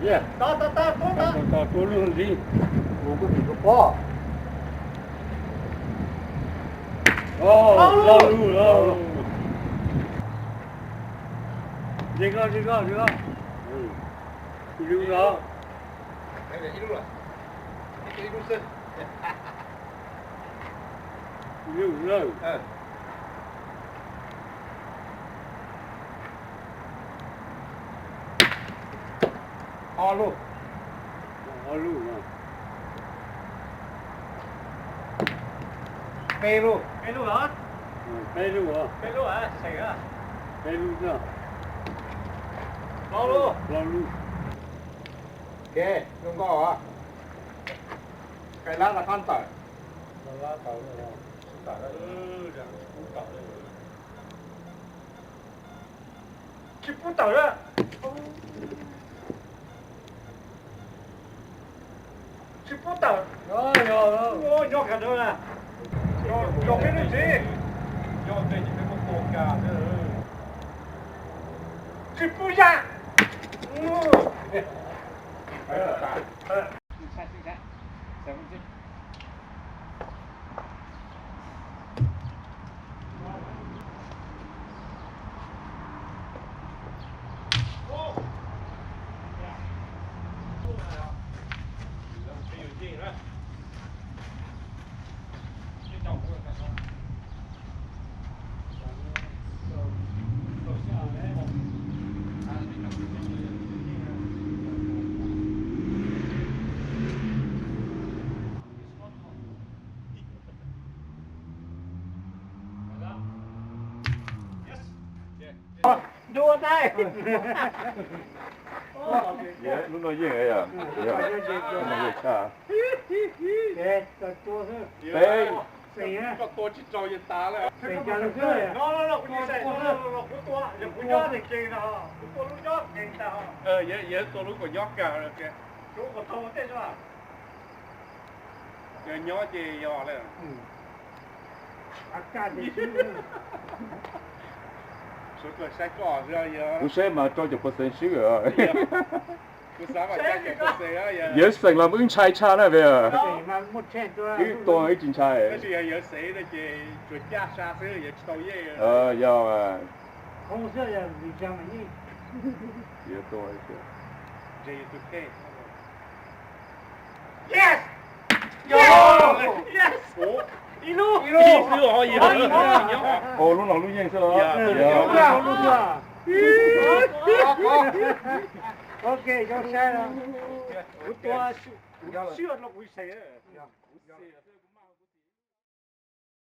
Tos, tos, tos, tua lub ntxiv. Ua koj tim koj pob. Tos lub, tos lub. Ntse koj, ntse koj, ntse koj. Ib lub no. Ib lub xwb. Ib lub lawm. Ob lub. Ob lub no. Peb lub. Peb lub los? Peb lub os. Peb lub, peb lub xwb. Plaub lub. Plaub lub. Ke, zoo nkauj os. Kais lab rov qab ntawm. Tsis pub tawm na. Tsis pub tawm. Nyob kiag ntawd na. Nyob peb lub tsev. Tsis pub ya. Dua tais. Lub no yeej, lub no yeej tshaj. Peb. Koj tua tsis tau yeej tas lawm. Kuv tua, kuv nyob, kuv tua lub nyob kag tas. Yog tua lub kom nyob kag. Yog nyob ces yog lawm. Kuv saib mas rau caum percent swb. Yawv xeem los wb ntshai tshaj na, wb tua wb tsis ntshai. Yog, Ib lub, ib lub xwb os. Ua lub no lub yeej xwb los? Ok, zoo saib. Kuv tua, kuv tua, kuv xav.